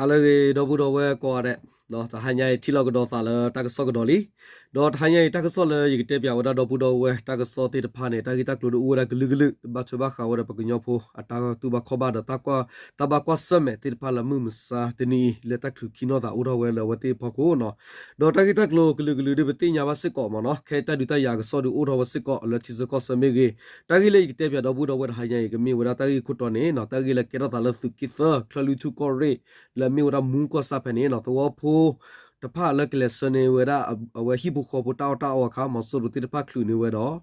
ဟါလၢအဂ့ၤ ဒီပုၢ်ဒီဝဲၢ်ကိးဂၤဒဲး, တဟါညါအံၤ ထံၣ်လိာ်ကဒီးသးလၢတၢ်ကစီၣ်ကဒီးလံ. ဒီးတဟါညါအံၤ တၢ်ကစီၣ်လၢယကတဲပၠးဝဲဒၣ်ဒီပုၢ်ဒီဝဲၢ် တၢ်ကစီၣ်သ့ၣ်တဖၣ်န့ၣ် တၢ်ဂ့ၢ်တၢ်ကျိၤဒုးအိၣ်ဝဲဒၣ်ကလုာ်ကလုာ် ဘၣ်ထွဲဘၣ်ဃးဝဲဒီးပကညီဖိ အတၢ်တူၢ်ဘၣ်ခီၣ်ဘၣ်ဒီး တၢ်ဘၣ်ကွၢ်ဆၢၣ်မဲာ်သ့ၣ်တဖၣ်လၢမုၢ်မဆါတနံၤအံၤ လၢတၢ်ချုးခံနီၢ်သးအိၣ်ထီၣ်ဝဲလၢအဝဲသ့ၣ်အဖီခိၣ်နီၤ. ဒီးတၢ်ဂ့ၢ်တၢ်ကျိၤကလုာ်ကလုာ်ဒုးပသ့ၣ်ညါဘၣ်စ့ၢ်ကီးမ့ၢ်နီၤ, ခဲအံၤတၢ်ဒုးတၢ်ယၤကစီၣ်ဒုးအိၣ်ထီၣ်ဝဲစ့ၢ်ကီးလၢထံဆၢကီၢ်ဆၢမ့ၢ်ဂ့ၤ, တၢ်ဂ့ၢ်လၢယကတဲပၠးဒီပုၢ်ဒီဝဲၢ်တဟါညါအံၤ ကမ့ၢ်ဝဲဒၣ်တၢ်ဂ့ၢ်ခိၣ်တီန့ၣ်နီၤ, တၢ်ဂ့ၢ်လၢကဲထီၣ်သးလၢသုးက့သၢ ချၢၣ်လွံၢ်ထူၣ်ကီၢ်ရ့ၣ် လၢအမ့ၢ်ဝဲဒၣ်မူကီၢ်ဆၣ်ဖဲန့ၣ်နီၤ, သဝီဖိတဖၣ်လၢကလဲၤဆှၢန့ၢ်ဝဲဒၣ် အဝဲဟံၣ်ဖိဃီဖိတၢ်အီၣ်တၢ်အီအခါ မီၤစိရိၤသ့ၣ်တဖၣ်ချုးန့ၢ်ဝဲဒီး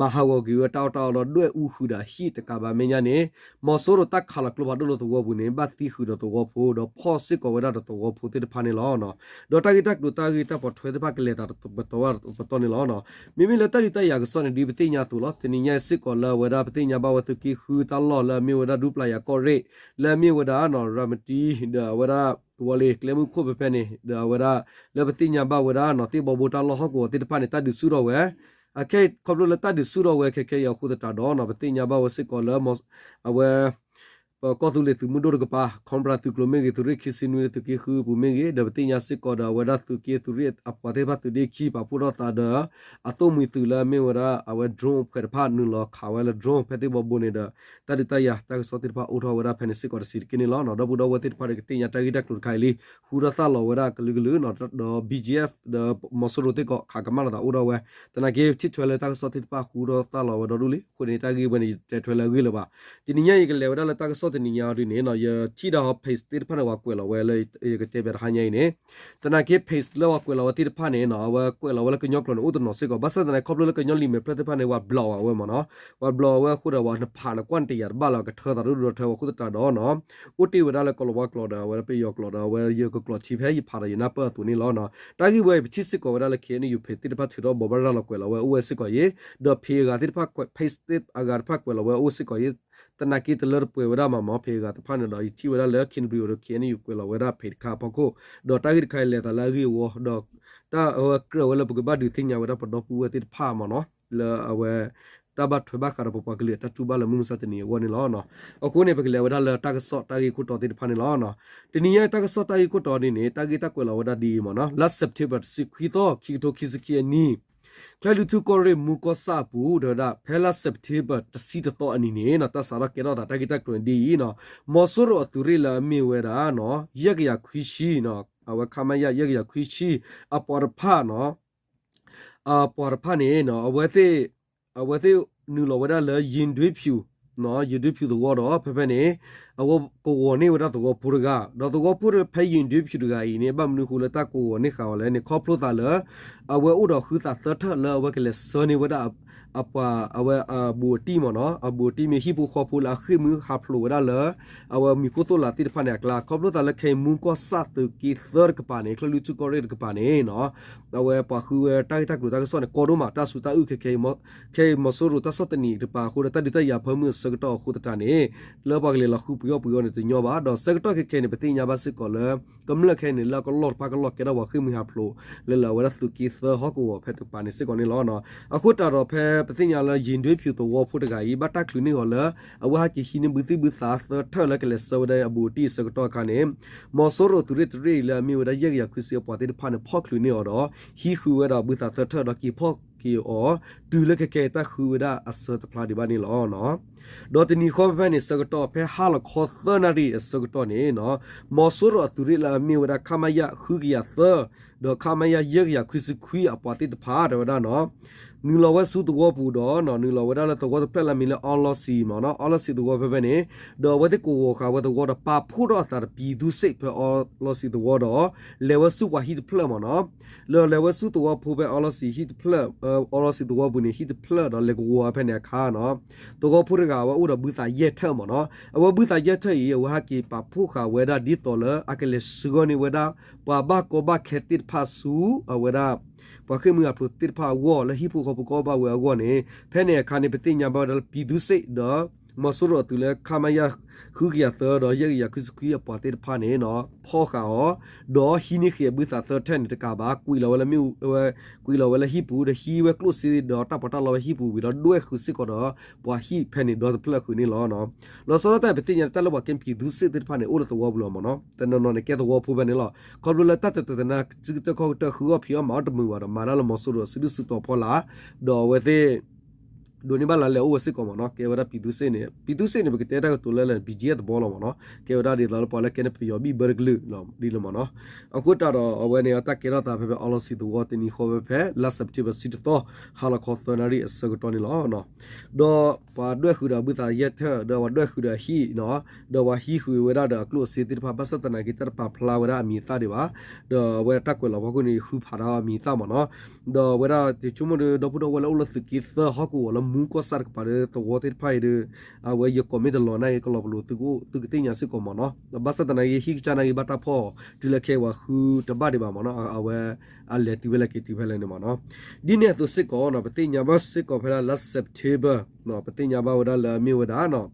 မၤဟးဂီၤက့ၤဝဲတၢ်အီၣ်တၢ်အီဒီး ဒွဲၣ်အူဃုာ်ဒီးဟံၣ်တကးဘၣ် မဲာ်ညါန့ၣ် မီၤစိရိၤတၢ်ခးလီၤကျိဖးဒိၣ်လၢသဝီပူၤန့ၣ် ဘၣ်သံဃုာ်ဒီးသဝီဖိ ဒီးဖီၣ်စ့ၢ်ကီးဝဲဒၣ်ဒီးသဝီဖိသ့ၣ်တဖၣ်န့ၣ်လီၤ. ဒီးတၢ်ဂ့ၢ်တၢ်ကျိၤတၢ်ဂ့ၢ်တၢ်ပိာ်ထွဲသ့ၣ်တဖၣ်ကလဲၤသးတပတီၢ်ဘၣ်တပတီၢ်န့ၣ်လီၤ. မ့မ့ၢ်လၢတၢ်ဒုးတၢ်ယၤကစီၣ်န့ၣ် ဒ်ပသ့ၣ်ညါအသိးလီၤ. တနံၤညါအံၤစ့ၢ်ကီးလၢအဝဲဒၣ်ပသ့ၣ်ညါဘၣ်ဝဲသုးက့ဃုတၢ်လီၢ်လၢအမ့ၢ်ဝဲဒၣ်ဒူပျၢ်ယၤကီၢ်ရ့ၣ် လၢအမ့ၢ်ဝဲဒၣ် ရၤမတံ ဒီးအဝဲဒၣ် ဝီၤလ့ၤကျဲမုၢ်ခိၣ်ဖဲဖဲန့ၣ် ဒီးအဝဲဒၣ် လၢပသ့ၣ်ညါဘၣ်ဝဲဒၣ်နီၤ သ့ၣ်ဘီဘိတၢ်လီၢ်ဟီၣ်ကဝီၤသ့ၣ်တဖၣ်န့ၣ် တၢ်ဒုးဆူၣ်ထီၣ်ဝဲ အခဲအံၤခီဖျိလၢတၢ်ဒုးဆူၣ်ထီၣ်ဝဲခဲခဲအံၤအဃိသတးဒီးနီၤ ပသ့ၣ်ညါဘၣ်ဝဲစ့ၢ်ကီးလၢ အဝဲ ပကီၢ်သူလ့ၤသုးမုၢ်ဒိၣ်တကပၤ ခီပရၤသုးကျိၤမ့ၢ်ဂ့ၤ သုးရ့ၣ်ခံဆံနွံလၢသုးက့ဃုအပူၤမ့ၢ်ဂ့ၤ ဒီးပသ့ၣ်ညါစ့ၢ်ကီးဒီးအဝဲဒၣ်သုးက့သုးရ့ၣ်အပှၤသ့ၣ်တဖၣ်သုးဒ့ခံ ပာ်ဖှိၣ်ထီၣ်သးဒီး အသိၣ်မှံၤသုးလၢအမ့ၢ်ဝဲဒၣ်အဝဲ drone အဖှဲးတဖၣ်နုာ်လီၤခးဝဲလၢ drone ဖဲသ့ၣ်ဘီဘိန့ၣ်ဒီး တၢ်ဒုးတၢ်ယၤတၢ်ကစီၣ်သ့ၣ်တဖၣ်အိၣ်ထီၣ်ဝဲဒၣ်ဖဲန့ၣ်စ့ၢ်ကီးတဆံးတက့ၢ်န့ၣ်လီၤ. ဒီပုၢ်ဒီဝဲၢ်သ့ၣ်တဖၣ်ဒီးကသ့ၣ်ညါတၢ်ဂ့ၢ်တၢ်ကျိၤတခါအံၤလံ ဃူထီၣ်သၣ်လီၤဝဲဒၣ်ကလုာ်ကလုာ်နီၤ ဒီး ဘီကၠံအ့ဖ် ဒီးမီၤစိရိၤသ့ၣ်ကီးခးကမၣ်လီၤသးအိၣ်ထီၣ်ဝဲ သနာ်က့ထံၣ်ထွဲလၢတၢ်ကစီၣ်သ့ၣ်တဖၣ်ဃူထီၣ်သၣ်လီၤဝဲဒီဒူၣ်လံ အဃိန့ၣ် တၢ်ဂ့ၢ်ဝဲန့ၣ် ယတဲထွဲလၢအဂ့ၢ်လၢၤဘၣ်. တနံၤညါအံၤ ယကလဲၤဝဲဒၣ်လၢတၢ်ကစီၣ်တနံၤညါအံၤဒ်န့ၣ်နီၤ ယထံၣ်ဒၣ်ဟီ page သ့ၣ်တဖၣ်န့ၣ် ပှၤကွဲးလီၤဝဲလၢယကတဲပၠးတဟါညါအံၤန့ၣ် သနာ်က့ page လၢပှၤကွဲးလီၤဝဲသ့ၣ်တဖၣ်န့ၣ်နီၤ အဝဲကွဲးလီၤဝဲလၢကညီကျိာ်န့ၣ် အိၣ်တနီၤစ့ၢ်ကီး ဘၣ်ဆၣ်သနာ်က့ ခီဖျိလၢကညီလံာ်မဲာ်ဖျၢၣ်သ့ၣ်တဖၣ်န့ၣ် ပှၤ block ဝဲမ့ၢ်နီၤ ပှၤ block ဝဲအဃိဒီး ပှၤနဖးနကွၢ်နတယာ်တဘၣ်လၢၤ ကထၢသးဒိၣ်ဒိၣ်ထၢဝဲအဃိသတးဒီးနီၤ အိၣ်တ့ၢ်ဝဲဒၣ်လၢကီၤလၤဝါကျိာ်ဒီး အဝဲဒၣ်ပယီၤကျိာ်ဒီး အဝဲယကကျိာ်ထံဖဲယဖးဒီးယနၢ်ပၢၢ်အသိးန့ၣ်လီၤ. တၢ်ဂ့ၢ်ဝဲအံၤ ပထံၣ်စ့ၢ်ကီးဝဲဒၣ်လၢ KNU page သ့ၣ်တဖၣ်ထုးထီၣ်ဘိးဘၣ်ရၤလီၤကွဲးလီၤဝဲအိၣ်ဝဲစ့ၢ်ကီးအံၤ ဒီး page အဂၤသ့ၣ်တဖၣ် page သ့ၣ်အဂၤတဖၣ်ကွဲးလီၤဝဲအိၣ်ဝဲစ့ၢ်ကီးအံၤ သနာ်က့တလၢတပှဲၤဝဲဒၣ်မးမး page အဂၤတဖၣ်န့ၣ်ဒီး ယထံၣ်ဝဲဒၣ်လၢ Canterbury ဒီး KNU ကွဲးလီၤဝဲဒၣ် page တခါအဖီခိၣ် ဒီးတၢ်ဂ့ၢ်တခါအံၤလဲၤသးလၢအဂ့ၢ်အဝီ ဒီး တၢ်အဝဲကြၢးဝဲလၢပကဘၣ်ဒုးသ့ၣ်ညါဝဲဒၣ်ပဒီပုၢ်ဝဲၢ်သ့ၣ်တဖၣ်မ့ၢ်နီၤ လၢအဝဲ တၢ်ဘၣ်ထွဲဘၣ်ဃးဒီးပပှၤကလုာ်အတၢ်တူၢ်ဘၣ်လၢမုၢ်မဆါတနံၤအဂီၢ်န့ၣ်လီၤ. အဃိန့ၣ် ပကလဲၤဝဲဒၣ်လၢတၢ်ကစီၣ်တၢ်ဂ့ၢ်ခိၣ်တီသ့ၣ်တဖၣ်န့ၣ်လီၤ. တနံၤညါတၢ်ကစီၣ်တၢ်ဂ့ၢ်ခိၣ်တီန့ၣ်န့ၣ် တၢ်ဂ့ၢ်တၢ်ကွဲးလီၤဝဲဒၣ်ဒ်အံၤမ့ၢ်နီၤ လါ September တဆံခွံသီ ခံကထိခံဆံခံအနံၣ် ချၢၣ်လွံၢ်ထူၣ်ကီၢ်ရ့ၣ်မူကီၢ်ဆၣ်အပူၤ တဲဝဲဒၣ် ဖဲလါစဲးပထ့ဘၢၣ်တဆံတသီအနံၤန့ၣ်နီၤ တၢ်စးထီၣ်ကဲထီၣ်သးတၢ်ဂ့ၢ်တၢ်ကျိၤန့ၣ်ဒ်အံၤနီၤ မီၤစိရိၤအသုးရ့ၣ်လၢအမ့ၢ်ဝဲဒၣ်နီၤ ယဲၢ်ကယၤခွံဆံနီၤ အဝဲ ခမရ ယဲၢ်ကယၤခွံဆံ အပှၤတဖၣ်နီၤ အပှၤတဖၣ်န့ၣ်နီၤ အဝဲသ့ၣ် အဝဲသ့ၣ်နုာ်လီၤဝဲဒၣ်လၢ ရင်တွင်းဖြူ နီၤ ရင်တွင်းဖြူ သဝီဒီး ဖဲဖဲန့ၣ် အဝဲကဝီၤန့ၢ်ဝဲဒၣ်သဝီဖိတဂၤ ဒီးသဝီဖိဖဲ ရင်တွင်းဖြူ တဂၤအံၤန့ၣ် ဘၣ်မနုၤဃိလၢတၢ်ကဝီၤန့ၢ်ဃာ်အီၤလဲၣ်န့ၣ် ခီဖျိသးလၢ အဝဲအိၣ်ဒီးဃုသးသၢထၢၣ်လၢအဝဲကလဲၤဆှၢန့ၢ်ဝဲဒၣ် အပှၤ အဝဲအဘူးအတံၢ်မ့ၢ်နီၤ အဘူးအတံၢ်မ့ၢ်ဟံၣ်ဖိဃီဖိလၢအဃ့ၢ်မှံဟးဖျိးဝဲဒၣ်လၢ အဝဲမံၤခိၣ်သိၣ်လးသ့ၣ်တဖၣ်န့ၣ်အကျါ ခီဖျိသးလၢခဲအံၤမူကီၢ်ဆၣ်သုးက့သၢတကပၤန့ၣ် ချၢၣ်လွံၢ်ထူၣ်ကီၢ်ရ့ၣ်တကပၤန့ၣ်နီၤ အဝဲပှၤဃုဝဲတၢ်ဂ့ၢ်တၢ်ကျိၤတၢ်ကစီၣ်န့ၣ် ကီဒိၣ်မး တၢ်ဆူးတၢ်အုၣ်ခဲခဲအံၤ ခဲအံၤမီၤစိရိၤတၢ်ဆီၣ်သနံးတကပၤအဃိဒီး တၢ်ဒုးတၢ်ယၤဖၢမုၢ်အဆၢကတီၢ်အဃိသတးန့ၣ် လၢပှၤကလဲၤလီၤဃုပှ့ၤအီၣ်ပှ့ၤအီန့ၣ်တညီဘၣ် ဒီးဆၢကတီၢ်ခဲခဲန့ၣ် ပသ့ၣ်ညါဘၣ်စ့ၢ်ကီးလၢ ကမျၢၢ်ခဲအံၤန့ၣ် လၢအကလီၢ်တဖၣ်ကလီၢ်ကဲထီၣ်ပှၤဃ့ၢ်မှံဟးဖျိး လၢလၢအဝဲဒၣ်သုးက့သၢဟီၣ်ကဝီၤဖဲတကပၤန့ၣ်စ့ၢ်ကီးန့ၣ်လီၤ. အဃိသတးဒီးဖဲပသ့ၣ်ညါလၢ ရင်တွင်းဖြူ သဝီဖိတဂၤအံၤ ဘၣ်တၢ်ချုးန့ၢ်အီၤလၢ အဝဲဟဲက့ၤဟံးန့ၢ်ဘုသံၣ်ဘုသးသၢထၢၣ်လၢကလဲၤဆှၢဝဲဒၣ်အဘူးအတံၢ်အဆၢကတီၢ်အခါန့ၣ် မီၤစိရိၤသုးရ့ၣ်တရ့ၣ်အံၤလၢအမ့ၢ်ဝဲဒၣ်ယဲၢ်ကယၤခွံဆံအပှၤသ့ၣ်တဖၣ်န့ၣ် ဖီၣ်ချုးန့ၢ်အီၤဒီး ဟံးဃုာ်ဝဲဒီးဘုသးသၢထၢၣ်ဒီးက့ၤဖီၣ်က့ၤအီၤ တုၤလၢခဲခဲအံၤတၢ်ဃုဝဲဒၣ်အဆၢတဖျါဒံးဘၣ်န့ၣ်လီၤ. ဒီးတနံၤဃီဖဲဖဲန့ၣ် ဆၢကတီၢ်ဖဲဟါလီၤခီသၢနၣ်ရံၣ်အဆၢကတီၢ်န့ၣ်နီၤ မီၤစိရိၤအသုးရ့ၣ်လၢအမ့ၢ်ဝဲဒၣ် ခမရ ဃုကယၤသၢ ဒီး ခမရ ယဲၢ်ကယၤခွံဆံခွံအပှၤသ့ၣ်တဖၣ် တဲဝဲဒၣ်နီၤ နုာ်လီၤဝဲဆူသဝီပူၤဒီးနီၤ နုာ်လီၤဝဲဒၣ်လၢသဝီတဖျၢၣ်လၢအမံၤလၢ အီလီၤစံမ့ၢ်နီၤ အီလီၤစံသဝီဖဲဖဲန့ၣ် ဒီးအဝဲသ့ၣ်ကဝီၤဃာ်ဝဲသဝီဒီးပာ်ဖှိၣ်ထီၣ်အသးတပံၤသူစ့ၣ်ဖဲအီလီၤစံသဝီဒီး လဲၤဝဲဆူပှၤဟံၣ်တဖျၢၣ်မ့ၢ်နီၤ လၢလဲၤဝဲဆူသဝီဖိဖဲအီလီၤစံဟံၣ်တဖျၢၣ် အီလီၤစံသဝီပူၤန့ၣ် ဟံၣ်တဖျၢၣ်ဒီးလဲၤကဝီၤဖဲန့ၣ်အခါနီၤ သဝီဖိတဂၤအဝဲအိၣ်ဒီးဘုသးယဲၢ်ထၢၣ်မ့ၢ်နီၤ အဝဲဘုသးယဲၢ်ထၢၣ်အံၤ အဝဲဟဲက့ၤပာ်ဖှိၣ်ဃာ်ဝဲဒၣ်ဒ်သိးလၢအကလဲၤဆှၢန့ၢ်ဝဲဒၣ် ပှၤဘၣ်ကီဘၣ်ခဲသ့ၣ်တဖၣ်ဆူ အဝဲဒၣ် ပှၤဃ့ၢ်မှံဟးဖျိးသ့ၣ်တဖၣ်အဂီၢ် လၢဟံၣ်ဖိဃီဖိကအီၣ်ဘၣ်ဝဲအဂီၢ်န့ၣ် ဖဲန့ၣ်အခါန့ၣ် ပသ့ၣ်ညါဘၣ်ဝဲဒၣ်လၢပံၤသူစ့ၣ်ဒီး မီၤစိရိၤအသုးလၢ ခမရ ဃုကယၤသၢဒီးယဲၢ်ကယၤခွံဆံခွံအပှၤသ့ၣ်တဖၣ်န့ၣ် ဖီၣ်ဃာ်အီၤ, ဒီးဟံးန့ၢ်ဃ့ၢ်အဘုသးသၢထၢၣ်န့ၣ်တကးဘၣ် ကွံာ်လီၤဝဲလၢမ့ၣ်အူဝဲ, ကွံာ်လီၤဝဲလၢဟံၣ်ပူၤ ဒီးဟံးဝဲကျိၣ်စ့ဒီးတၢ်ပီးတၢ်လီဝဲဟံၣ်ပူၤဝံၤဒီး ဒွဲၣ်ဃုာ်စ့ၢ်ကီးဒီး ပှၤဟံၣ်ဖဲန့ၣ်ဒီတဖျၢၣ်ဃုာ်န့ၣ်လီၤ. လီၤဆီဒၣ်တၢ် ပသ့ၣ်ညါတၢ်လၢပှၤကဲပံၤသူစ့ၣ်သ့ၣ်တဖၣ်န့ၣ် အိၣ်လၢသဝီပူၤလီၤမ့ၢ်နီၤ, တနီၤနီၤန့ၣ် ကဲသဝီဖိဖဲန့ၣ်လီၤ. ခီဖျိလၢတၢ်တတနာ်စုကတၢၢ်ခီၣ်ကတၢၢ် ဃုအီၣ်ဖံးအီၣ်မၤအီၣ်တမုာ်ဘၣ်ဒီး မၤတၢ်လၢမီၤစိရိၤအစုဒုၣ်စုတီၤဖီလာ်, ဒီးအဝဲသ့ၣ် ဒိးန့ၢ်ဘၣ်လၢလဲၤအိၣ်ဝဲစ့ၢ်ကီးမ့ၢ်နီၤ, ကဲဝဲဒၣ်ပံၤသူစ့ၣ်န့ၣ်, ပံၤသူစ့ၣ်န့ၣ် ပကတဲတၢ်ကတိၤလၢလဲၣ် ဘံၣ်ကၠံၣ် သဘီလီၤမ့ၢ်နီၤ, ကဲဝဲဒၣ်ဒ်သိးလၢပှၤလၢကဲန့ၣ်ပယီၤဘံၣ်ဘၢတကလုာ်လီၤဒ်န့ၣ်မ့ၢ်နီၤ. အဃိသတးဒီး အဝဲန့ၣ်တၢ်ကဲထီၣ်သးဖဲဖဲ အီလီၤစံၤသဝီတနံၤဃီဖဲဖဲ လါစဲးပထ့ဘၢၣ်တဆံတသီ ဟါလီၤခီသၢနၣ်ရံၣ်အဆၢကတီၢ်န့ၣ်လီၤ. ဒီးပှၤဒွဲၣ်ဃုာ်ဒီးအဘုသးယဲၢ်ထၢၣ် ဒီးပှၤဒွဲၣ်ဃုာ်ဒီးအဟံၣ်နီၤ, ဒီးပှၤဟံးဃုာ်ဝဲဒၣ်ဒီးအကျိၣ်အစ့သ့ၣ်တဖၣ် ဘၣ်ဆၣ်သနာ်က့တၢ်တပာ်ဖျါဝဲဒၣ်အမံၤအသၣ်ဒံးဘၣ်, ဒီးအဝဲတၢ်ကွဲးလီၤဖီခိၣ်န့ၣ် ဃုဖးဒီးအမံၤအသၣ်မ့ၢ်နီၤ. ဒီးအဝဲဒၣ်တဆိကမိၣ်ဒီး ဒီပုၢ်ဒီဝဲၢ်လၢအိၣ်လၢသုးက့သၢဟီၣ်ကဝီၤလၢမူကီၢ်ဆၣ်တကပၤဒီးသဝီသ့ၣ်တဖၣ်အံၤဒီး အဝဲယကိးမ့ၢ်တလီၤန့ၣ် ကလီၤပလိာ်သုကအိၣ်သုကသ့ၣ်ညါစ့ၢ်ကီးမ့ၢ်နီၤ. ဘၣ်ဆၣ်သနာ်က့ဟံၣ်ကစၢ်နာ်က့ဘၣ်တၢ်ဖီၣ်တုၤလၢခဲအံၤပှၤဃုတဘၣ်ဒံးဘၣ်မ့ၢ်နီၤ, အဝဲအလဲၤတုၤဖဲလဲၣ်က့ၤတုၤဖဲလဲၣ်န့ၣ်မ့ၢ်နီၤ. ဒ်န့ၣ်အသိးစ့ၢ်ကီးနီၤ ပသ့ၣ်ညါဘၣ်စ့ၢ်ကီးဖဲဒၣ်လါစဲးပထ့ဘၢၣ်, ပသ့ၣ်ညါဘၣ်ဝဲဒၣ်လၢအမ့ၢ်ဝဲဒၣ်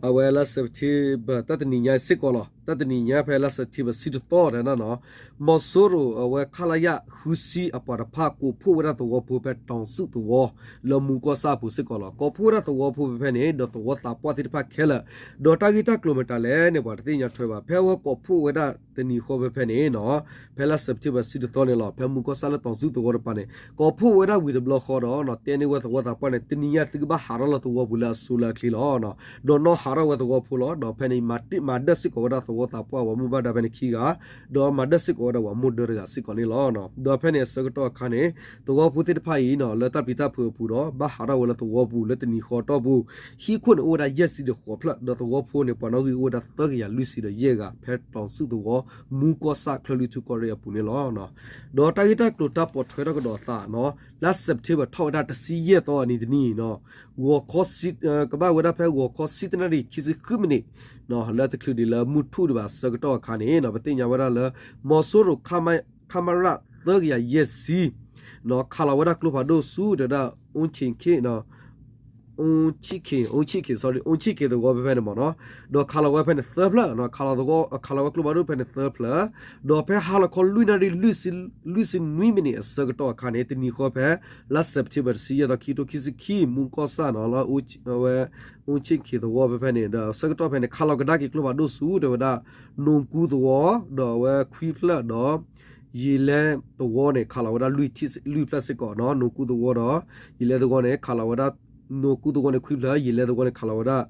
အဝဲလါစဲးပထ့ဘၢၣ် တၢ်တနံၤညါစ့ၢ်ကီးလီၤ. တၢ်တနံၤညါဖဲလါစဲးပထ့ဘၢၣ်တဆံတသီတဲဒၣ်နီၤ, မီၤစိရိၤအဝဲခလရ ဃုဆံအပှၤတဖၣ် ကိးဖှိၣ်ဝဲဒၣ်သဝီဖိဖဲတီၤစုၣ်သဝီ လၢမူကီၢ်ဆၣ်အပူၤစ့ၢ်ကီးလီၤ. ကိးဖှိၣ်ဝဲဒၣ်သဝီဖိဖဲဖဲန့ၣ် ဒီးသဝီသးပှၢ်သ့ၣ်တဖၣ်ခဲလၢာ်, ဒီးတၢ်ဂ့ၢ်တၢ်ကျိၤမတၤလဲၣ်န့ၣ် ပှၤတသ့ၣ်ညါထွဲဘၣ်. ဖဲအဝဲကိးဖှိၣ်ဝဲဒၣ်တနံၤဃီဖဲဖဲန့ၣ်နီၤ, ဖဲလါစဲးပထ့ဘၢၣ်တဆံတသီန့ၣ်လီၤ, ဖဲမူကီၢ်ဆၣ်လၢတီၤစုၣ်သဝီတပၤန့ၣ် ကိးဖှိၣ်ဝဲဒၣ်ဝံၤတဘျီဃီဒီး တဲန့ၢ်ဝဲသဝီသးပှၢ်န့ၣ် တနံၤညါသုကဘၣ်ဟးထီၣ်လၢသဝီပူၤလၢအစိၤလၢအချ့လီၤ. ဒီးနီၢ်ဟးထီၣ်ဝဲသဝီဖိလီၤ. ဒီးဖဲန့ၣ် မၤဒၢစ့ၢ်ကီးဝဲဒၣ်သဝီသးပှၢ်ပှၤမူဘၣ်ဒါဖဲန့ၣ်ခံဂၤ, ဒီးမၤဒၢစ့ၢ်ကီးဝဲဒၣ်ပှၤမိၢ်ဒၢတဂၤစ့ၢ်ကီးန့ၣ်လီၤ. ဒီးဖဲန့ၣ်အဆၢကတီၢ်အခါန့ၣ် သဝီဖိသ့ၣ်တဖၣ်အံၤနီၤ လၢတၢ်ပျံၤတၢ်ဖုးအပူၤဒီး ဘၣ်ဟးထီၣ်ဝဲလၢသဝီပူၤလၢတနံၤဃီအတီၢ်ပူၤ ဟံၣ်ခိၣ်န့ၣ်အိၣ်ဝဲဒၣ်ယဲၢ်ဆံဒီးဃိးဖျၢၣ် ဒီးသဝီဖိန့ၣ် ပှၤနီၣ်ဂံၢ်အိၣ်ဝဲဒၣ်သၢကယၤလွံၢ်ဆံဒီးယဲၢ်ဂၤ ဖဲတီၤစုၣ်သဝီ မူကီၢ်ဆၣ်ချၢလွံၢ်ထူၣ်ကီၢ်ရ့ၣ်အပူၤန့ၣ်လီၤ. ဒီးတၢ်ဂ့ၢ်တၢ်ကျိၤတၢ်ပိာ်ထွဲထီၣ်ကဒီးအသးနီၤ, လါစဲးပထ့ဘၢၣ်ထီၣ်ဝဲဒၣ်တဆံယဲၢ်သီအနံၤတနံၤနီၤ, ဂီၤခီ ကဘၣ်ဝဲဒၣ်ဖဲဂီၤခီဆံတၢနၣ်ရံၣ်ခံဆံဃုမံးနံး လၢတချုးဒံးလၢမုၢ်ထူၣ်ဒံးဘၣ်အဆၢကတီၢ်အခါန့ၣ်နီၤ ပသ့ၣ်ညါဝဲဒၣ်လၢ မီၤစိရိၤ ခမရ သၢကယၤယဲၢ်ဆံ ခးလီၤဝဲဒၣ်ကျိဖးဒိၣ်ဆူ တဲဝဲဒၣ် အိၣ်ဆံၣ်ခ့ၣ်, အိၣ်ဆံၣ်ခ့ၣ်, အိၣ်ဆံၣ်ခ့ၣ် sorry အိၣ်ဆံၣ်ခ့ၣ်သဝီဖဲဖဲန့ၣ်မ့ၢ်နီၤ, ဒီးခးလီၤဝဲဖဲန့ၣ်သၢဖျၢၣ်, ခးလီၤဝဲကျိဖးဒိၣ်ဖဲန့ၣ်သၢဖျၢၣ်, ဒီးဖဲဟါလီၤခီလွံၢ်နၣ်ရံၣ် လွံၢ်ဆံနွံမံးနံးအဆၢကတီၢ်အခါန့ၣ် တနံၤဃီဖဲ လါစဲးပထ့ဘၢၣ်တဆံယဲၢ်သီ ခံကထိခံဆံခံ မူကီၢ်ဆၣ်နီၤ လၢအဝဲ အိၣ်ဆံၣ်ခ့ၣ်သဝီဖဲဖဲန့ၣ် ဒီးအဆၢကတီၢ်ဖဲန့ၣ် ခးလီၤကဒါက့ၤကျိဖးဒိၣ်ဆူ တဲဝဲဒၣ် နိၢ်ကူသဝီ ဒီးအဝဲခွံဖျၢၣ်ဒီး ယံာ်လဲသဝီန့ၣ် ခးလီၤဝဲဒၣ်လွံၢ်ဖျၢၣ်စ့ၢ်ကီးနီၤ, နိၢ်ကူသဝီဒီး ယံာ်လဲသဝီန့ၣ် ခးလီၤဝဲဒၣ် နိၢ်ကူသဝီန့ၣ်ခွံဖျၢၣ် ယံာ်လဲသဝီန့ၣ် ခးလီၤဝဲဒၣ်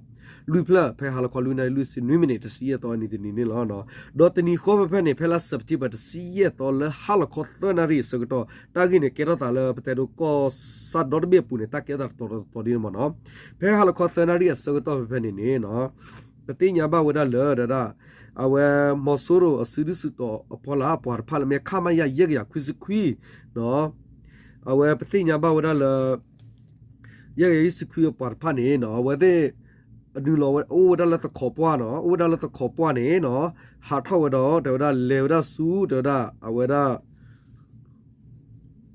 လွံၢ်ဖျၢၣ် ဖဲဟါလီၤခီလွံၢ်နၣ်ရံၣ်လွံၢ်ဆံနွံမံးနံး တဆံယဲၢ်သီအနံၤတနံၤန့ၣ်လီၤ. ဒီးတနံၤဃီဖဲဖဲန့ၣ် ဖဲလါစဲးပထ့ဘၢၣ်တဆံယဲၢ်သီလၢဟါလီၤခီသၢနၣ်ရံၣ်အဆၢကတီၢ် တၢ်ဂ့ၢ်န့ၣ် ကဲထီၣ်သးလၢပတဲဒိကီၢ်ဆၣ်ဒီတဘ့ၣ်အပူၤန့ၣ် တၢ်ကဲထီၣ်သးတတီၤတတီၤဒ်န့ၣ်မ့ၢ်နီၤ, ဖဲဟါလီၤခီသၢနၣ်ရံၣ်အဆၢကတီၢ်ဖဲဖဲန့ၣ်န့ၣ် ပသ့ၣ်ညါဘၣ်ဝဲဒၣ်လၢ တဲဝဲဒၣ် အဝဲ မီၤစိရိၤအစုဒုၣ်စုတီၤအဖီလာ် အပှၤတဖၣ်လၢမ့ၢ် ခမရ ယဲၢ်ကယၤခွံဆံခွံ အဝဲပသ့ၣ်ညါဘၣ်ဝဲဒၣ်လၢ ယဲၢ်ကယၤခွံဆံခွံအပှၤတဖၣ်န့ၣ် အဝဲသ့ၣ် နုာ်လီၤဝဲ အိၣ်ဝဲဒၣ်လၢသခီပှၢ်နီၤ, အိၣ်ဝဲဒၣ်လၢသခီပှၢ်န့ၣ်နီၤ, ဟးထီၣ်ဝဲဒီး တဲဝဲဒၣ် လဲၤဝဲဒၣ်ဆူ တဲဝဲဒၣ် အဝဲဒၣ်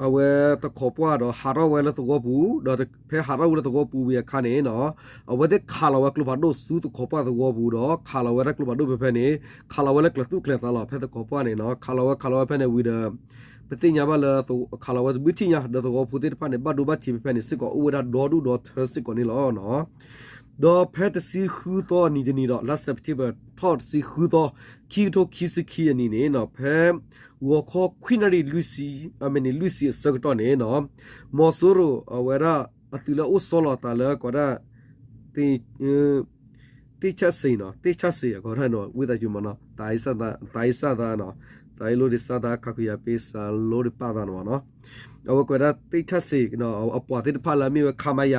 အဝဲသခီပှၢ်ဒီး ဟးထီၣ်ဝဲလၢသဝီပူၤ, ဒီးဖဲဟးထီၣ်ဝဲလၢသဝီပူၤဝံၤအခါန့ၣ်နီၤ, အဝဲသ့ၣ်ခးလီၤဝဲကျိဖးဒိၣ်ဆူသခီပှၢ်သဝီပူၤဒီး ခးလီၤဝဲဒၣ်ကျိဖးဒိၣ်ဖဲဖဲန့ၣ် ခးလီၤဝဲလၢကျဲၤသူၣ်ကျဲၤသးလီၤ ဖဲသခီပှၢ်န့ၣ်နီၤ, ခးလီၤဝဲခးလီၤဝဲဖဲန့ၣ်ဝံၤဒီး ပသ့ၣ်ညါဘၣ်လၢ ခးလီၤဝဲတဘျုးထံၣ်ညါ ဒီးသဝီဖိသ့ၣ်တဖၣ်န့ၣ် ဘၣ်ဒိဘၣ်ထံးဖဲဖဲန့ၣ်စ့ၢ်ကီး အိၣ်ဝဲဒၣ်ဒီဒူၣ်ဒီထၢစ့ၢ်ကီးန့ၣ်လီၤ. ဒီးဖဲတဆံဃုသီအနံၤတနံၤဒီး လါစဲးပထ့ဘၢၣ်ထီၣ်တဆံဃုသီ ခံကထိခံဆံခံအနံၤန့ၣ်နီၤ, ဖဲ ဂီၤခီခွံနၣ်ရံၣ်လွံၢ်ဆံ အမံးနံးလွံၢ်ဆံအဆၢကတီၢ်န့ၣ်နီၤ, မီၤစိရိၤအဝဲဒၣ်အသုးလၢအိၣ်ဆီလီၤအသးလၢကိးဒၣ် သ့ၣ်ဆၣ်စ့နီၤ, သ့ၣ်ဆၣ်စ့ အကိးဒၣ်နီၤ ဝံသးစူၤမနီၤ, သးအ့စၣ်သးနီၤ, သးအ့လိဒံးစၣ်သး ခးခုယၤပ့စးလိဒံးပၣ်သးနီၤမနီၤ, အဝဲကွဲးဒၣ်သ့ၣ်ဆၣ်စ့ အပှၤသ့ၣ်တဖၣ်လၢအမ့ၢ်ဝဲ ခမရ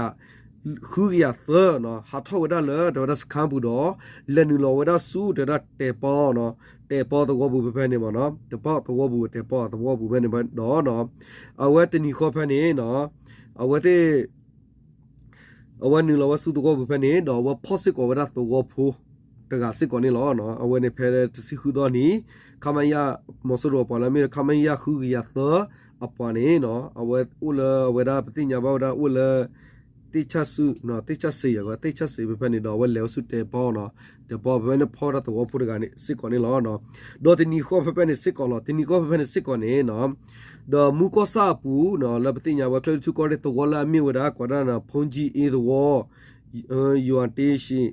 ဃုကယၤသၢနီၤ, ဟးထီၣ်ဝဲဒၣ်လၢ တဲဝဲဒၣ်စခါပူၤဒီး လဲၤနုာ်လီၤဝဲဒၣ်ဆူ တဲဝဲဒၣ်တဲာ်ပီနီၤ, တဲာ်ပီသဝီပူၤဖဲဖဲန့ၣ်မနီၤ, တဲာ်ပီသဝီပူၤ တဲာ်ပီသဝီပူၤဖဲန့ၣ်ဒီး အဝဲတနံၤဃီဖဲန့ၣ်နီၤ, အဝဲသ့ၣ် အဝဲနုာ်လီၤဝဲဆူသဝီပူၤဖဲန့ၣ် ဒီးအဝဲဖီၣ်စ့ၢ်ကီးဝဲဒၣ်သဝီဖိ တဂၤစ့ၢ်ကီးန့ၣ်လီၤ. အဝဲန့ၣ်ဖဲတဆံဃုသီနံၤ ခမရ မီၤစိရိၤအပှၤလၢအမ့ၢ် ခမရ ဃုကယၤသၢ အပှၤန့ၣ်နီၤ, အဝဲအိၣ်လၢအဝဲဒၣ် ပသ့ၣ်ညါဘၣ်ဝဲဒၣ်အိၣ်လၢ သ့ၣ်ဆၣ်စ့ၣ် သ့ၣ်ဆၣ်စ့ၣ်ယၤ သ့ၣ်ဆၣ်စ့ၣ်ဖဲဖဲန့ၣ်ဒီး အဝဲလဲၤအိၣ်ဆူတဲပီနီၤ, တဲပီဖဲဖဲန့ၣ် ဖီၣ်ဝဲဒၣ်သဝီဖိတဂၤန့ၣ်စ့ၢ်ကီးန့ၣ်လီၤ. ဒီးတနံၤဃီဖဲဖဲန့ၣ်စ့ၢ်ကီးလီၤ, တနံၤဃီဖဲဖဲန့ၣ်စ့ၢ်ကီးန့ၣ်နီၤ, ဒီးမူကီၢ်ဆၣ်အပူၤနီၤ လၢပသ့ၣ်ညါဝဲ ကၠဲၣ်လွံၢ်ထူၣ်ကီၢ်ရ့ၣ်သဝီလၢအမ့ၢ်ဝဲဒၣ် ကွၢ်ဒၣ်နၤ ဖီကၠံအ့သဝီ ယွၤတ့ၢ်ဆံး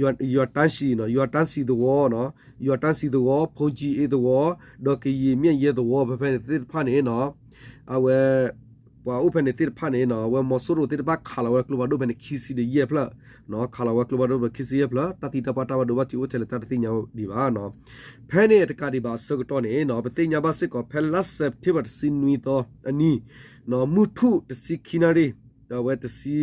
ယွၤတၢ်စံၣ်နီၤ, ယွၤတၢ်စံၣ်သဝီနီၤ, ယွၤတၢ်စံၣ်သဝီ, ဖီကၠံအ့သဝီ, ဒီးကယံာ်မၠဲၣ်ယဲသဝီ ဖဲဖဲန့ၣ်သ့ၣ်တဖၣ်န့ၣ်နီၤ, အဝဲ ပှၤအိၣ်ဖဲန့ၣ်သ့ၣ်တဖၣ်န့ၣ်နီၤ အဝဲမီၤစိရိၤသ့ၣ်တဖၣ်ခးလီၤဝဲကျိဖးဒိၣ်ဖဲန့ၣ် ခံဆံဒီးယဲၢ်ဖျၢၣ်, ခးလီၤဝဲကျိဖးဒိၣ်ဖဲခံဆံယဲၢ်ဖျၢၣ်, တၢ်သံတၢ်ပှၢ်တၢ်ဘၣ်ဒိဘၣ်ထံးအိၣ်ထဲလဲၣ်တၢ်တသ့ၣ်ညါဒံးဘၣ်နီၤ. ဖဲန့ၣ်တကးဒံးဘၣ်အဆၢကတီၢ်န့ၣ်နီၤ ပသ့ၣ်ညါဘၣ်စ့ၢ်ကီး ဖဲလါစဲးပထ့ဘၢၣ်တဆံနွံသီအနံၤ မုၢ်ထူၣ်တဆံခံနၣ်ရံၣ် အဝဲတဆံ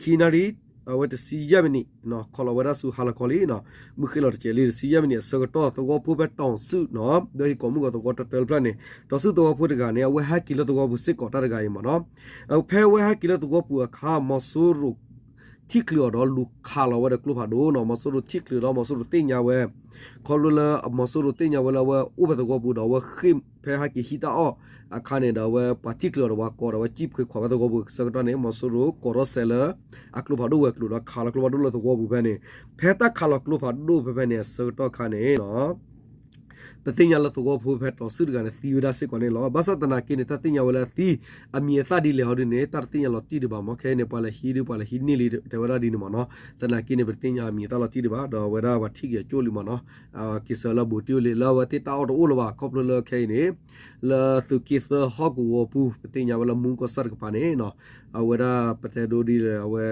ခံနၣ်ရံၣ် အဝဲတဆံယဲၢ်မံးနံး ခးလီၤဝဲဒၣ်ဆူဟါလီၤခီလံနီၤ, မုၢ်ဃ့ၢ်လီၤတစဲးလံ တဆံယဲၢ်မံးနံးအဆၢကတီၢ် သဝီဖိဖဲတီၤစုၣ်နီၤ ဒီးဟ့ၣ်ကိးမုၢ်ဂီၤသဝီတတၢၢ်တဖျၢၣ်န့ၣ် တီၤစုၣ်သဝီဖိတဂၤန့ၣ် အဝဲဟဲက့ၤလၢသဝီပူၤစ့ၢ်ကီးတၢ်တဂၤအံၤမ့ၢ်နီၤ, ဖဲအဝဲဟဲက့ၤလၢသဝီပူၤအခါ မီၤစိရိၤ ထံၣ်ချုးအီၤဒီးလူၤခးလီၤဝဲဒီးကျိဖးဒိၣ်နီၤ, မီၤစိရိၤထံၣ်ချုးဒီးမီၤစိရိၤသ့ၣ်ညါဝဲ ခီဖျိလၢမီၤစိရိၤသ့ၣ်ညါဝဲလၢအဝဲအိၣ်ဖဲသဝီပူၤဒီး အဝဲဃ့ၢ်ဖဲဟဲက့ၤဟံးတၢ်အီၣ်အခါန့ၣ်ဒီး အဝဲပှၤထံၣ်ချုးအီၤဒီးပှၤကိးဒီး အဝဲစံၣ်ဖှ့ခွးဝဲသဝီပူၤအဆၢကတီၢ်န့ၣ် မီၤစိရိၤကိးထီၣ်စဲးလၢ အကျိဖးဒိၣ်ဝဲၤကျိၤဒီးခးလီၤကျိဖးဒိၣ်လၢသဝီပူၤဖဲန့ၣ်, ဖဲတၢ်ခးလီၤကျိဖးဒိၣ်ဖဲဖဲန့ၣ်အဆၢကတီၢ်အခါန့ၣ် ပသ့ၣ်ညါလၢသဝီဖိဖဲတီၤစုၣ်တဂၤန့ၣ် သံဝဲဒၣ်စ့ၢ်ကီးန့ၣ်လီၤ. ဘၣ်ဆၣ်သနာ်က့န့ၣ် တၢ်သ့ၣ်ညါဝဲလၢအသံ အမံၤအသၣ်ဒ်လဲၣ်ဟီဒ်န့ၣ် တၢ်တသ့ၣ်ညါလီၤတံၢ်ဒံးဘၣ်မ့ၢ် ခဲအံၤန့ၣ် ပှၤလဲၤဟံးဒ်ပှၤလဲၤဟံးန့ၢ်လံ တဲဝဲဒၣ်ဒ်န့ၣ်မ့ၢ်နီၤ. သနာ်က့န့ၣ် ပတသ့ၣ်ညါအမံၤအသၣ်လီၤတံၢ်ဒံးဘၣ် ဒီးအဝဲဒၣ်ပှၤထံၣ်က့ၤအကၠိလံမ့ၢ်နီၤ. က့ၤစၢၤလၢဘူးတံၢ်အိၣ်လံ လၢအဝဲသ့ၣ်တၢ်အီၣ်တအိၣ်လၢၤဘၣ် ခီဖျိလၢခဲအံၤန့ၣ် လၢသုးက့သၢဟီၣ်ကဝီၤပူၤ ပသ့ၣ်ညါဝဲလၢမူကီၢ်ဆၣ်တကပၤန့ၣ်နီၤ အဝဲဒၣ်ပတဲဒိဒ်လဲၣ် အဝဲ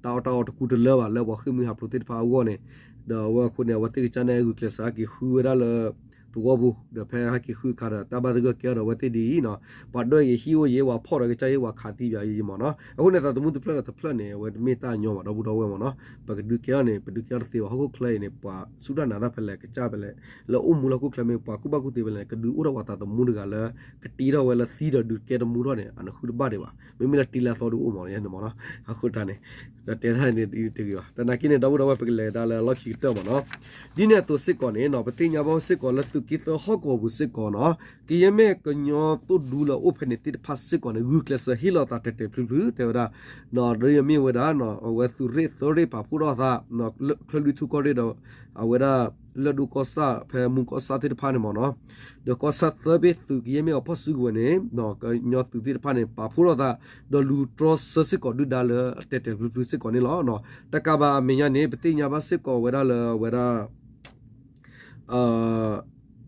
တၢ်အီၣ်တၢ်အီတကူတလၢဘၣ် လၢပှၤဃ့ၢ်မှံဟးဖျိးသ့ၣ်တဖၣ်အဂီၢ်န့ၣ်, ဒီးအဝဲအဃိန့ၣ် အဝဲသ့ၣ်ကစၢ်န့ၣ် ဂုာ်ကျဲးစၢးဟဲက့ၤဃုဝဲဒၣ်လၢ သဝီပူၤ ဒီးဖဲဟဲက့ၤဃုအခါဒီး တၢ်ဘၣ်သဂၢၢ်ကဲထီၣ်ဒီးအဝဲသ့ၣ်ဒ်အံၤနီၤ, ပှၤဒွဲၣ်က့ၤဟံၣ်အိၣ်ယဲ ပှၤဖီၣ်ဒီးကစၢ်ယဲ ပှၤခးသံပၠးယဲမ့ၢ်နီၤ. အဃိန့ၣ် သးသမူတဖျၢၣ်ဒီးတဖျၢၣ်န့ၣ် အဝဲတမ့ၢ်တၢ်ညီဘၣ် ဒီပုၢ်ဒီဝဲၢ်မ့ၢ်နီၤ. ပကဒုးကဲထီၣ်န့ၣ် ပဒုးကဲထီၣ်တသ့ဘၣ် ဟီၣ်ခိၣ်ချၢအံၤန့ၣ် ပှၤစူၢ်တၢ်နာ်တၢ်ဖဲလဲၣ် ကစၢ်ဖဲလဲၣ် လၢအိၣ်မူလၢဟီၣ်ခိၣ်ချၢမ့ၢ် ပှၤကူၣ်ဘၣ်ကူၣ်သ့ဖဲလဲၣ် ကဒုးအိၣ်ထီၣ်ပှၤသးသမူတဂၤလၢ ကတ့ထီၣ်ဝဲလၢသံဒီးဒုးကဲတမူထီၣ်န့ၣ် အနဃုတဘၣ်ဒံးဘၣ်. မ့မ့ၢ်လၢတ့လၢအသီဒုးအိၣ်မ့ၢ်နီၤ မ့ၢ်နီၤ. အဃိတၢ်န့ၣ် ဒီးတဲဒၣ်န့ၣ်တဂ့ၤဘၣ်. သနာ်က့န့ၣ် ဒီပုၢ်ဒီဝဲၢ် ပကလဲၤဒၣ်လၢအလီၢ်ခံကတၢၢ်မ့ၢ်နီၤ. ဒ်န့ၣ်အသိးစ့ၢ်ကီးန့ၣ်နီၤ ပသ့ၣ်ညါဘၣ်စ့ၢ်ကီးလၢသုးက့သၢဟီၣ်ကဝီၤပူၤစ့ၢ်ကီးနီၤ ကယဲၢ်မ့ၢ်ကညီသိၣ်ဒူလၢအအိၣ်ဖဲန့ၣ်သ့ၣ်တဖၣ်စ့ၢ်ကီးန့ၣ် ဂုာ်ကျဲးစၢးဟ့ၣ်လီၤသးတဲာ်တဲာ်ဖျုးဖျုး တဲဝဲဒၣ် ဒီးယမ့ၢ်ဝဲဒၣ် အဝဲသုးရ့ၣ်သၢရ့ၣ်ပာ်ဖှိၣ်ထီၣ်အသး ကၠဲၣ်လွံၢ်ထူၣ်ကီၢ်ရ့ၣ်ဒီး အဝဲဒၣ် လၢၢ်ဒိၣ်ကီၢ်ဆၣ် ဖဲမူကီၢ်ဆၣ်သ့ၣ်တဖၣ်န့ၣ်မ့ၢ်နီၤ, ဒီးကီၢ်ဆၣ်သၢဘ့ၣ်သုးကယဲၢ်မ့ၢ်အဖီၣ်စုကဝဲၤန့ၣ် ကညီသုးသ့ၣ်တဖၣ်န့ၣ် ပာ်ဖှိၣ်ထီၣ်သး ဒီးလူၤတြီဆၢစ့ၢ်ကီးဒုၣ်ဒါလၢအတဲာ်တဲာ်ဖျုးဖျုးစ့ၢ်ကီးန့ၣ်လီၤ. တကးဘၣ်အမဲာ်ညါန့ၣ် ပသ့ၣ်ညါဘၣ်စ့ၢ်ကီးဝဲဒၣ်လၢအဝဲဒၣ်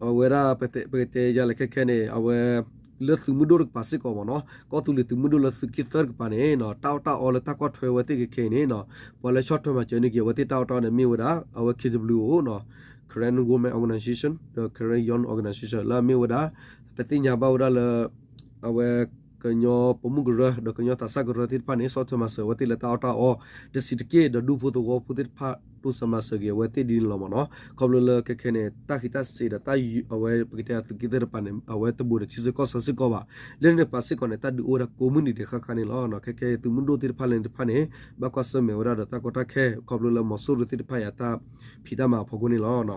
အဝဲဒၣ် ပကတဲယၤလဲၣ်ခဲခဲန့ၣ် အဝဲ လၢသုးမုၢ်ဒိၣ်တကပၤစ့ၢ်ကီးမ့ၢ်နီၤ ကီၢ်သူလ့ၤသုးမုၢ်ဒိၣ်လၢသုးက့သၢတကပၤန့ၣ် တၢ်အီၣ်တၢ်အီလၢတၢ်ကွၢ်ထွဲဝဲသ့ၣ်ခဲခဲအံၤန့ၣ် ပှၤလၢဆီၣ်ထွဲမၤစၢၤန့ၢ်က့ၤအဝဲသ့ၣ်တၢ်အီၣ်တၢ်အီန့ၣ် မ့ၢ်ဝဲဒၣ် အဝဲ K W O နီၤ Karen Women Organization ဒီး Karen Young Organization လၢအမ့ၢ်ဝဲဒၣ် ပသ့ၣ်ညါဘၣ်ဝဲဒၣ်လၢ အဝဲ ကညီပိာ်မုၣ်ကရၢ ဒီးကညီသးစၢ်ကရၢသ့ၣ်တဖၣ်န့ၣ် ဆီၣ်ထွဲမၤစၢၤအဝဲသ့ၣ်လၢတၢ်အီၣ်တၢ်အီ တဆံးတက့ၢ် ဒီးဒူဖိသဝီဖိသ့ၣ်တဖၣ် တိစၢၤမၤစၢၤက့ၤအဝဲသ့ၣ်ဒ်န့ၣ်လီၤမ့ၢ်နီၤ. ခီဖျိလၢခဲခဲန့ၣ် တၢ်ဃံးတၢ်စ့းဒီးတၢ် အဝဲပကတဲသုးက့သၢတကပၤန့ၣ် အဝဲတဘူးဒီးထံဆၢကီၢ်ဆၢစ့ၢ်ကီးဘၣ်. လၢန့ၣ်တကပၤစ့ၢ်ကီးန့ၣ် တၢ်ဒုးအိၣ်ဝဲဒၣ်ကိးမုၢ်နံၤဒဲးဃၣ်ဃၣ်န့ၣ်လီၤ. ခဲခဲသုးမုၢ်ဒိၣ်သ့ၣ်တဖၣ်လၢန့ၣ်တဖၣ်န့ၣ် ဘၣ်ကွၢ်ဆၢၣ်မဲာ်ဝဲဒၣ်ဒီးတၢ်ကီတၢ်ခဲ ခီဖျိလၢမီၤစိရိၤသ့ၣ်တဖၣ်အံၤအတၢ်ဖံးတၢ်မၤအဖီခိၣ်န့ၣ်လီၤ.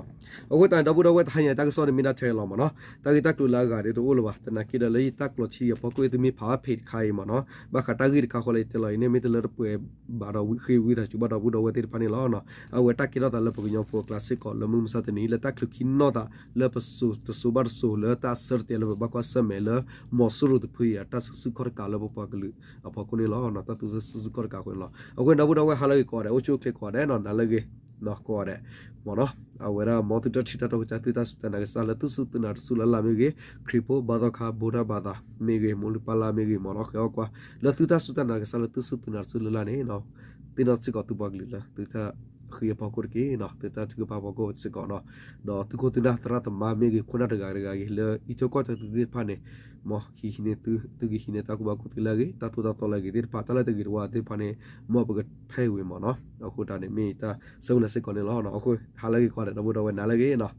အဃိသတးန့ၣ် ဒီပုၢ်ဒီဝဲၢ် တဟါညါတၢ်ကစီၣ်န့ၣ်မ့ၢ်ဒၣ်ထဲလီၤမ့ၢ်နီၤ. တၢ်ဂ့ၢ်တၢ်ကျိၤလၢအဂၤဒ်တအိၣ်လၢၤဘၣ်. သနာ်က့ဒီးလၢယတၢ်ကျိးထံအဖီခိၣ် သုမ့ၢ်ဖးဖ့းတခါအံၤမ့ၢ်နီၤ ဘၣ်ဃးတၢ်ဂ့ၢ်တခါဃီလၢယတဲလီၤအံၤန့ၣ် မ့ၢ်တလၢတပှဲၤဘၣ်ဒီးဝံဃ့ဝံသးစူၤဘၣ်ဒီပုၢ်ဒီဝဲၢ်သ့ၣ်တဖၣ်န့ၣ်လီၤ. အဝဲတၢ်ကဲထီၣ်သးလၢပကညီဖိအကျါစ့ၢ်ကီး လၢမုၢ်မဆါတနံၤ လၢတၢ်ချုးခံနီၢ်သး လၢပစိၤတစိၤဘၣ်တစိၤ လၢတၢ်ဆၢတဲာ်လၢပဘၣ်ကွၢ်ဆၢၣ်မဲာ်လၢ မီၤစိရိၤတဖုအံၤအတၢ်စုဆူၣ်ခီၣ်တကးလၢပပှၤကလုာ်အဖီခိၣ်န့ၣ်လီၤ. တၢ်သူဆူၣ်ခီၣ်တကးအဃိန့ၣ်လီၤ. အဃိန့ၣ်ဒီပုၢ်ဒီဝဲၢ် ဟါလၢဂ့ၤကိးဂၤဒဲး အိၣ်ဆူၣ်အိၣ်ချ့ကိးဂၤဒဲးနီၤ နၤလၢဂ့ၤ ကိးဂၤဒဲး မ့ၢ်နီၤ အဝဲဒၣ်မ်သုတၢ်ထံၣ်တၢ်တီကစၢ် သုတၢ်စူၢ်တၢ်နာ်ကစၢ်လၢသူၣ်စူၢ်သးနာ်တစူၢ်လၢ်လၢ်မ့ၢ်ဂ့ၤ ခရံာ်ဖိဘါသီခါ ဗုဒ္ဓဘာသာ မ့ၢ်ဂ့ၤ မိၢ်လုၢ်ပၢ်လၢ်မ့ၢ်ဂ့ၤ မ့ၢ်နီၤ ဃဲၤအီၣ်ကွၢ် လၢသုတၢ်စူၢ်တၢ်နာ်ကစၢ်လၢသူၣ်စူၢ်သးနာ်တစူၢ်လၢ်လၢ်န့ၣ် သ့ၣ်နီၣ်စ့ၢ်ကီးသုပှၤကလုာ်လၢ သုတၢ်ဃံအဖီခိၣ်တက့ၢ်နီၤ သုတၢ်ထုကဖၣ်ဖီခိၣ်စ့ၢ်ကီးနီၤ ဒီးသုခိၣ်သုနၢ်သရၣ်သမါမ့ၢ်ဂ့ၤ ခိၣ်နၢ်တဂၤတဂၤဂ့ၤ လၢအံးထွဲကွၢ်ထွဲသုသ့ၣ်တဖၣ်န့ၣ် မ်ဟံးန့ၢ်သု သုကဟံးန့ၢ်တၢ်ကူၣ်ဘၣ်ကူၣ်သ့လၢအဂ့ၤ တၢ်သိၣ်တၢ်သီလၢအဂ့ၤသ့ၣ်တဖၣ် တၢ်လၢတဂ့ၤတဝါသ့ၣ်တဖၣ်န့ၣ် မ်ပကထဲဝံၤမ့ၢ်နီၤ အဃိတၢ်န့ၣ်မ့ၢ်တၢ်ဆၢမုၢ်လၢ်စ့ၢ်ကီးန့ၣ်လီၤ. အဃိ ဟါလၢဂ့ၤကိးဂၤဒဲး ဒီပုၢ်ဒီဝဲၢ် နၤလၢဂ့ၤနီၤ